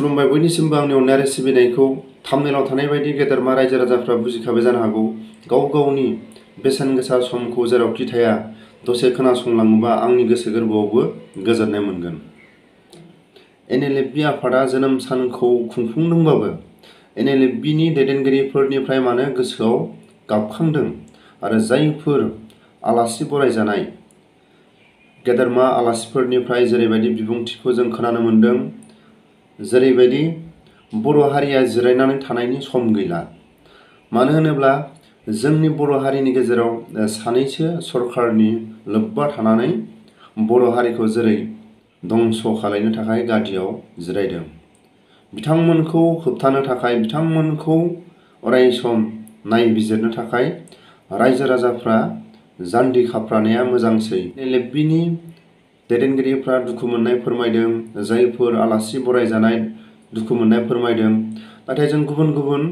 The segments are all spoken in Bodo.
खुलुमबाय बयनिसिमबो आंनि अननाय आरो सिबिनायखौ थाम्बनेलाव थानाय बायदि गेदेरमा रायजो राजाफ्रा बुजिखाबाय जानो हागौ। गाव गावनि बेसेन गोसा समखौ जेरावखि थाया दसे खोनासंलाङोबा आंनि गोसो गोरबोआवबो गोजोननाय मोनगोन। NLFB आफादा जोनोम सानखौ खुंफुंदोंबाबो NLFBनि दैदेनगिरिफोरनिफ्राय मानो गोसोआव गाबखांदों आरो जायफोर आलासि बरायजानाय गेदेरमा आलासिफोरनिफ्राय जेरैबायदि बिबुंथिखौ जों खोनानो मोन्दों, जेरैबायदि बर' हारिया जिरायनानै थानायनि सम गैला। मानो होनोब्ला जोंनि बर' हारिनि गेजेराव सानैसो सरकारनि लोब्बा थानानै बर' हारिखौ जेरै दंस' खालायनो थाखाय गादियाव जिरायदों। बिथांमोनखौ होबथानो थाखाय, बिथांमोनखौ अरायसम नायबिजिरनो थाखाय रायजो राजाफ्रा जान्थि खाफ्रानाया मोजांसै। NLFBनि दैदेनगिरिफ्रा दुखु मोननाय फोरमायदों, जायफोर आलासि बरायजानाय दुखु मोननाय फोरमायदों। नाथाय जों गुबुन गुबुन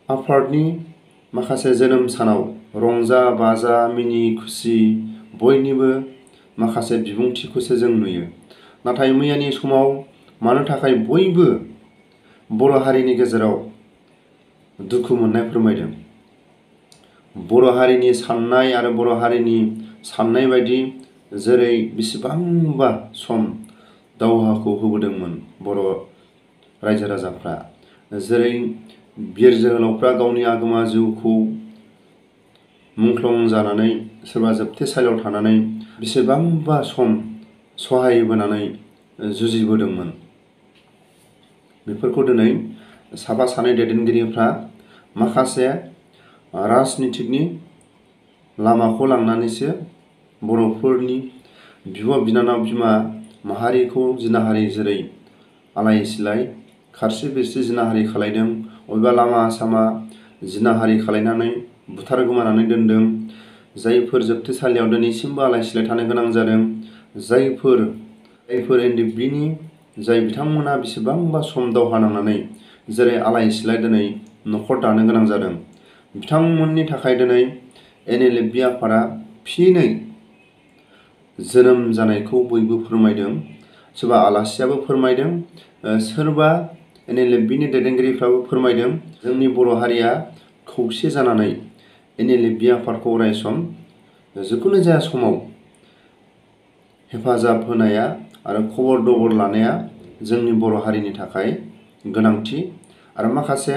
आफादनि माखासे जोनोम सानाव रंजा बाजा मिनि खुसि बयनिबो माखासे बिबुंथिखौसो जों नुयो। नाथाय मैयानि समाव मानो थाखाय बयबो बर' हारिनि गेजेराव दुखु मोननाय फोरमायदों। बर' हारिनि साननाय आरो बर' हारिनि साननाय बायदि जेरै बेसेबांबा सम दावहाखौ होबोदोंमोन बर' रायजो राजाफ्रा, जेरै बिर जोहोलावफ्रा गावनि आगोमा जिउखौ मुंख्लं जानानै सोरबा जोबथेसालियाव थानानै बेसेबांबा सम सहायबोनानै जुजिबोदोंमोन। बेफोरखौ दिनै साफा सानै दैदेनगिरिफ्रा माखासे राजनितिकनि लामाखौ लांनानैसो बर'फोरनि बिब' बिनानाव बिमा माहारिखौ जिनाहारि जेरै आलाय सिलाय खारसि बिरसि जिनाहारि खालायदों, अबेबा लामा सामा जिनाहारि खालायनानै बुथारगोमानानै दोनदों, जायफोर जोबथेसालियाव दिनैसिमबो आलाय सिलाय थानो गोनां जादों, जायफोर NLFBनि जाय बिथांमोना बेसेबांबा सम दावहा नांनानै जेरै आलाय सिलाय दिनै न'खर दानो गोनां जादों, बिथांमोननि थाखाय दिनै NLFB आफादा फिनै जोनोम जानायखौ बयबो फोरमायदों। सोरबा आलासियाबो फोरमायदों, सोरबा NLFBनि दैदेनगिरिफ्राबो फोरमायदों। जोंनि बर' हारिया खौसे जानानै NLFB आफादखौ अरायसम जिखुनु जाया समाव हेफाजाब होनाया आरो खबर दबर लानाया जोंनि बर' हारिनि थाखाय गोनांथि। आरो माखासे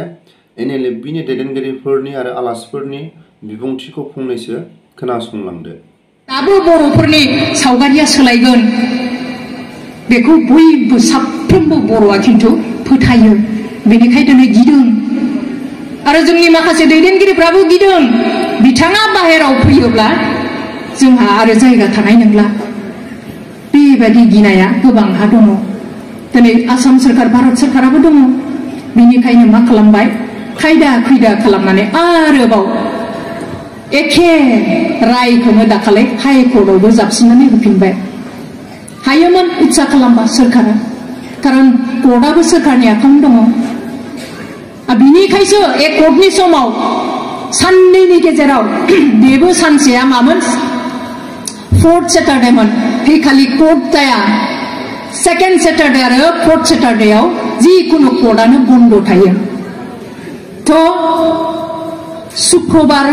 NLFBनि दैदेनगिरिफोरनि आरो आलासिफोरनि बिबुंथिखौ फंनैसो खोनासंलांदो। दाबो बर'फोरनि सावगारिया सोलायगोन बेखौ बयबो साफ्रोमबो बर'आ खिन्थु फोथायो। बेनिखायनो दिनै गिदों आरो जोंनि माखासे दैदेनगिरिफ्राबो गिदों। बिथाङा बाहेराव फैयोब्ला जोंहा आरो जायगा थानाय नंला। बेबायदि गिनाया गोबांहा दङ। दिनै आसाम सोरखार, भारत सोरखाराबो दङ। बेनिखायनो मा खालामबाय, खायदा खुयदा खालामनानै आरोबाव एखे रायखौनो दाखालि हाइकर्टआवबो जाबसिननानै होफिनबाय। हायोमोन इच्ছা खालामबा सोरखारा, खारन कर्टआबो सोरखारनि आखायावनो दङ। बिनिखायसो एक कर्टनि समाव साननैनि गेजेराव बेबो सानसेया मामोन, 4th सेटारडेमोन। फैखालि कर्ट जाया। 2nd सेटारडे आरो 4th सेटारडेआव जिखुनु कर्टआनो बन्द थायो। शुक्रबार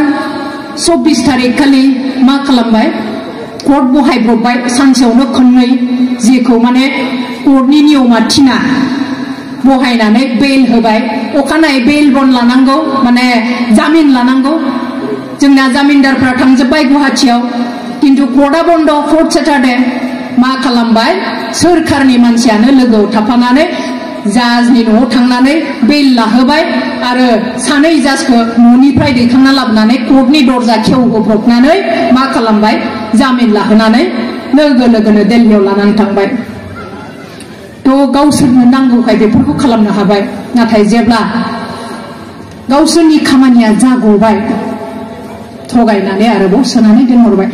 24 तारिख खालि मा खालामबाय, कर्ट बहायब्रबबाय सानसेयावनो खननै, जेखौ माने कर्टनि नियमा थिना बहायनानै बेल होबाय। अखानायै बेल बन लानांगौ, माने जामिन लानांगौ। जोंना जामिनदारफ्रा थांजोब्बाय गुवाहाटियाव, किन्तु कर्टआ बन्द। 4th सेटारडे मा खालामबाय, सोरखारनि मानसियानो लोगोआव थाफानानै जाजनि न'आव थांनानै बेल लाहोबाय आरो सानै जाजखौ न'निफ्राय दैखांना लाबोनानै कर्टनि दरजा खेवहोब्रबनानै मा खालामबाय, जामिन लाहोनानै लोगो लोगोनो दिल्लीयाव लानानै थांबाय। गावसोरनो नांगौखाय बेफोरखौ खालामनो हाबाय। नाथाय जेब्ला गावसोरनि खामानिया जागबाय, थगायनानै आरोबाव सोनानै दोनहरबाय।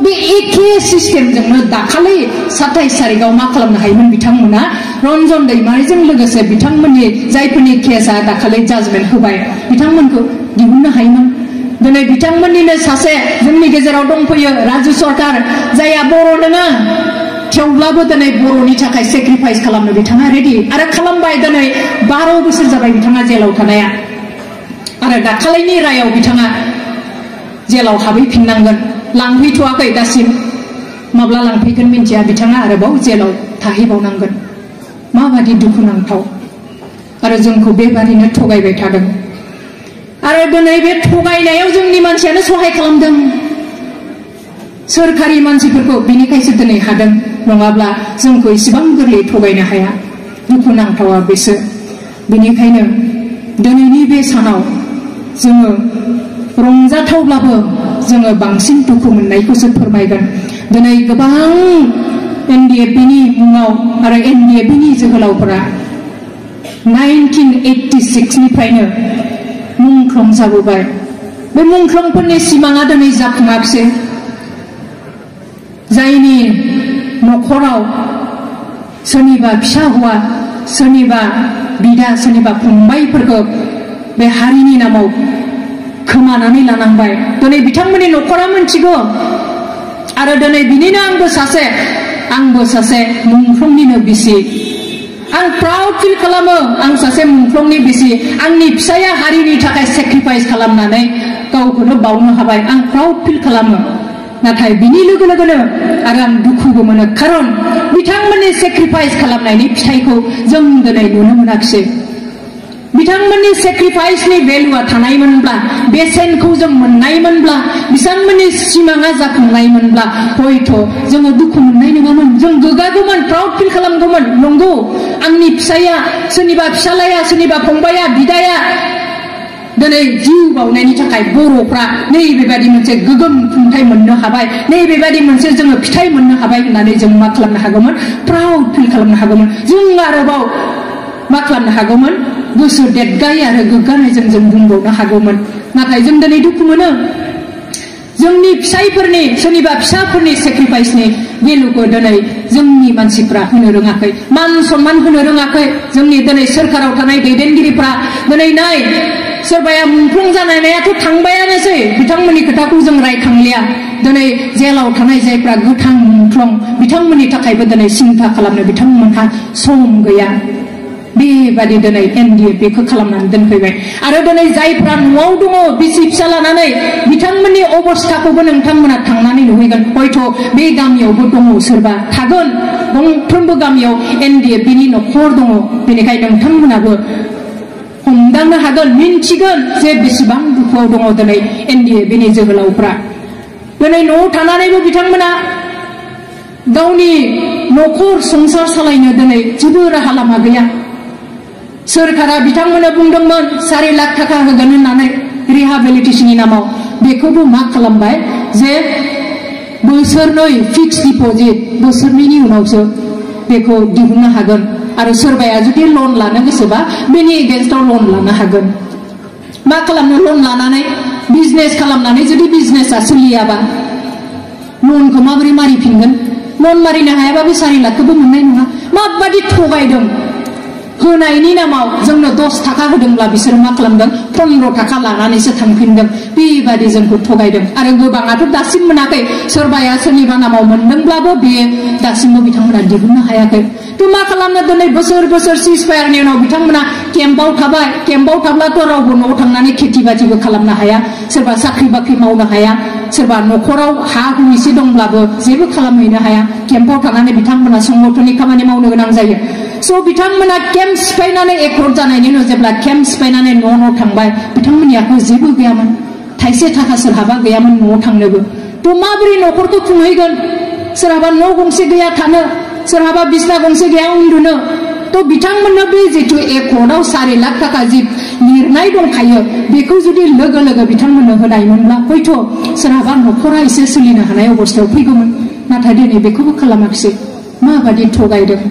बे एखे सिस्टेमजोंनो दाखालि 27 तारिखआव मा खालामनो हायोमोन बिथांमोना, रन्जन दैमारिजों लोगोसे बिथांमोननि जायफोरनि केसआ दाखालि जाजमेन्ट होबाय बिथांमोनखौ दिहुननो हायोमोन। दिनै बिथांमोननिनो सासे जोंनि गेजेराव दंफैयो, राजु सरकार, जायहा बर' नङा थेवब्लाबो दिनै बर'नि थाखाय सेक्रिफाइस खालामनो बिथाङा रेडि आरो खालामबाय। दिनै 12 बोसोर जाबाय बिथाङा जेलाव थानाया आरो दाखालिनि रायाव बिथाङा जेलाव हाबहैफिननांगोन, लांफैथ'वाखै दासिम, माब्ला लांफैगोन मिन्थिया, बिथाङा आरोबाव जेलाव थाहैबावनांगोन। माबादि दुखुनांथाव आरो जोंखौ बेबादिनो थगायबाय थादों आरो दिनै बे थगायनायाव जोंनि मानसियानो सहाय खालामदों, सोरखारि मानसिफोरखौ। बिनिखायसो दिनै हादों, नङाब्ला जोंखौ इसेबां गोरलै थगायनो हाया। दुखुनांथावा बेसो। बिनिखायनो दिनैनि बे सानाव जोङो रंजाथावब्लाबो जोङो बांसिन दुखु मोननायखौसो फोरमायगोन। दिनै गोबां एनडिएफबिनि मुङाव आरो एनडिएफबिनि जोहोलावफोरा 1986 निफ्रायनो मुंख्लं जाबोबाय। बे मुंख्लंफोरनि सिमाङा दिनै जाफुङाखिसै। जायनि न'खराव सोरनिबा फिसा हौवा, सोरनिबा बिदा, सोरनिबा फंबायफोरखौ बे हारिनि नामाव खोमानानै लानांबाय, दिनै बिथांमोननि न'खरा मिन्थिगौ। आरो दिनै बिनिनो आंबो सासे मुंख्लंनिनो बिसि। आं प्राउड फिल खालामो, आं सासे मुंख्लंनि बिसि। आंनि फिसाया हारिनि थाखाय सेक्रिफाइस खालामनानै गावखौनो बावनो हाबाय, आं प्राउड फिल खालामो। नाथाय बिनि लोगो लोगोनो आरो आं दुखुबो मोनो, खारन बिथांमोननि सेक्रिफाइस खालामनायनि फिथाइखौ जों दिनै नुनो मोनाखिसै। बिथांमोननि सेक्रिफाइसनि भेलुआ थानायमोनब्ला, बेसेनखौ जों मोननायमोनब्ला, बिथांमोननि सिमाङा जाफुंनायमोनब्ला हयथ' जोङो दुखु मोननाय नङामोन, जों गोग्गागौमोन, प्राउड फिल खालामगौमोन। नंगौ, आंनि फिसाया, सोरनिबा फिसालाया, सोरनिबा फंबाया, बिदाया दिनै जिउ बावनायनि थाखाय बर'फ्रा नैबेबादि मोनसे गोगोम खुंथाय मोननो हाबाय, नैबेबादि मोनसे जोङो फिथाइ मोननो हाबाय होननानै जों मा खालामनो हागौमोन? प्राउड फिल खालामनो हागौमोन। जों आरोबाव मा खालामनो हागौमोन? गोसो देरगाय आरो गोग्गानायजों जों बुंबावनो हागौमोन। नाथाय जों दिनै दुखु मोनो, जोंनि फिसाइफोरनि, सोरनिबा फिसाफोरनि सेक्रिफाइसनि भेलुखौ दिनै जोंनि मानसिफ्रा होनो रोङाखै, मान सन्मान होनो रोङाखै। जोंनि दिनै सोरखाराव थानाय दैदेनगिरिफ्रा दिनै नाय, सोरबाया मुंख्लं जानायाथ' थांबायानोसै, बिथांमोननि खोथाखौ जों रायखांलिया। दिनै जेलाव थानाय जायफ्रा गोथां मुंख्लं, बिथांमोननि थाखायबो दिनै सिन्था खालामनो बिथांमोनहा सम गैया। बेबादि दिनै एनडिएफबिखौ खालामनानै दोनफैबाय। आरो दिनै जायफ्रा न'आव दङ बिसि फिसा लानानै, बिथांमोननि अबस्थाखौबो नोंथांमोना थांनानै नुहैगोन। हयथ' बे गामियावबो दङ, सोरबा थागोन, गंफ्रोमबो गामियाव एनडिएफबिनि न'खर दङ। बेनिखायनो नोंथांमोनाबो हमदांनो हागोन, मिन्थिगोन जे बेसेबां दुखुआव दङ दिनै एनडिएफबिनि जोहोलावफ्रा। दिनै न'आव थानानैबो बिथांमोना गावनि न'खर संसार सालायनो दिनै जेबो राहा लामा गैया। सोरखारा बिथांमोननो बुंदोंमोन 4 लाख थाखा होगोन होननानै रिहाबिलिटेसननि नामाव। बेखौबो मा खालामबाय जे बोसोरनै फिक्स डिपजिट, बोसोरनैनि उनावसो बेखौ दिहुननो हागोन। आरो सोरबाया जुदि लन लानो गोसोबा बेनि एगेन्स्टआव लन लानो हागोन। मा खालामनो? लन लानानै बिजनेस खालामनानै जुदि बिजनेसा सोलियाबा लनखौ माबोरै मारिफिनगोन? लन मारिनो हायाबा बे 4 लाखखौबो मोननाय नङा। माबादि थगायदों! होनायनि नामाव जोंनो 10 थाखा होदोंब्ला बिसोर मा खालामदों? 15 थाखा लानानैसो थांफिनदों। बेबादि जोंखौ थगायदों। आरो गोबाङाथ' दासिम मोनाखै। सोरबाया सोरनिबा नामाव मोनदोंब्लाबो बेयो दासिमबो बिथांमोना दिहुननो हायाखै। थ' मा खालामनो? दिनै बोसोर बोसोर सिजफायारनि उनाव बिथांमोना केम्पआव थाबाय। केम्पआव थाब्लाथ' रावबो न'आव थांनानै खेथि बाथिबो खालामनो हाया, सोरबा साख्रि बाख्रि मावनो हाया, सोरबा न'खराव हा हु एसे दंब्लाबो जेबो खालामहैनो हाया। केम्पआव थानानै बिथांमोना संगठननि खामानि मावनो गोनां जायो। स' बिथांमोना केम्प सिफायनानै एकर्ड जानायनि उनाव जेब्ला केम्प सिफायनानै न' थांबाय, बिथांमोननि आखायाव जेबो गैयामोन, थाइसे थाखा सोरहाबा गैयामोन न'आव थांनोबो। थ' माबोरै न'खरखौ खुंहैगोन? सोरहाबा न' गंसे गैया थानो, सोरहाबा बिसना गंसे गैया उन्दुनो। थ' बिथांमोननो बे जिथु एकर्डआव 4 लाख थाखा जि लिरनाय दंखायो, बेखौ जुदि लोगो लोगो बिथांमोननो होनायमोनब्ला हयथ' सोरहाबा न'खरा एसे सोलिनो हानाय अबस्थायाव फैगौमोन। नाथाय दिनै बेखौबो खालामाखिसै। माबादि थगायदों!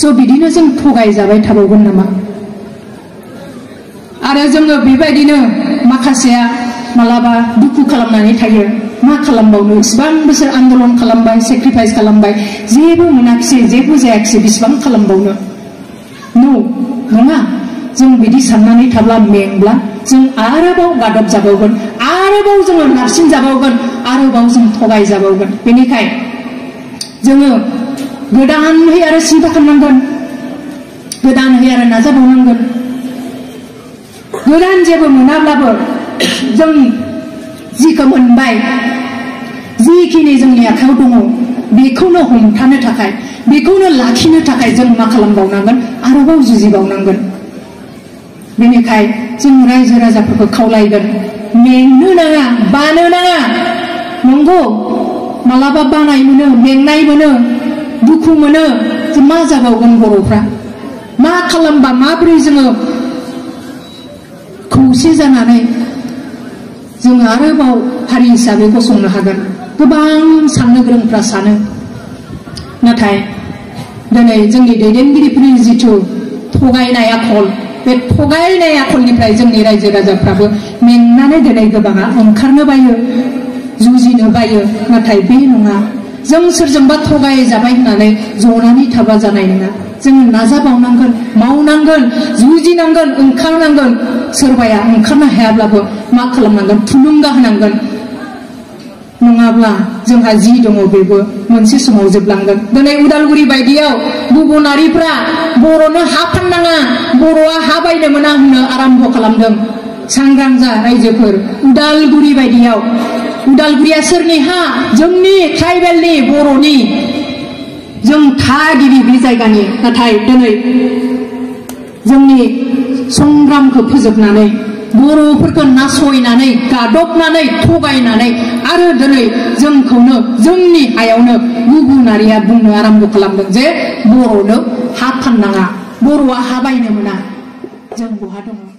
स' बिदिनो जों थगायजाबाय थाबावगोन नामा? आरो जोङो बेबायदिनो माखासेया मालाबा दुखु खालामनानै थायो। मा खालामबावनो? इसिबां बोसोर आन्दलन खालामबाय, सेक्रिफाइस खालामबाय, जेबो मोनाखिसै, जेबो जायाखिसै, बेसिबां खालामबावनो? नङा। जों बिदि साननानै थाब्ला, मेंब्ला जों आरोबाव गादब जाबावगोन, आरोबाव जोङो नारसिन जाबावगोन, आरोबाव जों थगायजाबावगोन। बेनिखाय जोङो गोदानहै आरो सिन्था खालामनांगोन, गोदानहै आरो नाजाबावनांगोन। गोदान जेबो मोनाब्लाबो जों जिखौ मोनबाय, जिखिनि जोंनि आखायाव दङ बेखौनो हमथानो थाखाय, बेखौनो लाखिनो थाखाय जों मा खालामबावनांगोन? आरोबाव जुजिबावनांगोन। बेनिखाय जों रायजो राजाफोरखौ खावलायगोन, मेंनो नाङा, बानो नाङा। नंगौ, मालाबा बानाय मोनो, मेंनाय मोनो, दुखु मोनो। जों मा जाबावगोन बर'फ्रा? मा खालामबा माबोरै जोङो खौसे जानानै जोङो आरोबाव हारि हिसाबै गसंनो हागोन? गोबां साननो गोरोंफ्रा सानो, नाथाय दिनै जोंनि दैदेनगिरिफोरनि जिथु थगायनाय आखल, बे थगायनाय आखलनिफ्राय जोंनि रायजो राजाफ्राबो मेंनानै दिनै गोबाङा ओंखारनो बायो, जुजिनो बायो। नाथाय बे नङा, जों सोरजोंबा थगायजाबाय होननानै जनानै थाबा जानाय नङा। जोङो नाजाबावनांगोन, मावनांगोन, जुजिनांगोन, ओंखारनांगोन। सोरबाया ओंखारनो हायाब्लाबो मा खालामनांगोन? थुलुंगा होनांगोन। नङाब्ला जोंहा जि दङ बेबो मोनसे समाव जोबलांगोन। दिनै उदालगुरि बायदियाव गुबुनारिफ्रा बर'नो हा फाननाङा, बर'आ हा बायनो मोना होननो आराम्भ खालामदों। सांग्रां जा रायजोफोर, उदालगुरि बायदियाव। उदालगुरिया सोरनि हा? जोंनि ट्राइबेलनि, बर'नि। जों थागिरि बे जायगानि। नाथाय दिनै जोंनि संग्रामखौ फोजोबनानै, बर'फोरखौ नासयनानै, गादबनानै, थगायनानै आरो दिनै जोंखौनो, जोंनि हायावनो गुबुनारिया बुंनो आराम्भ खालामदों जे बर'नो हा फाननाङा, बर'आ हा बायनो मोना। जों बहा दङ?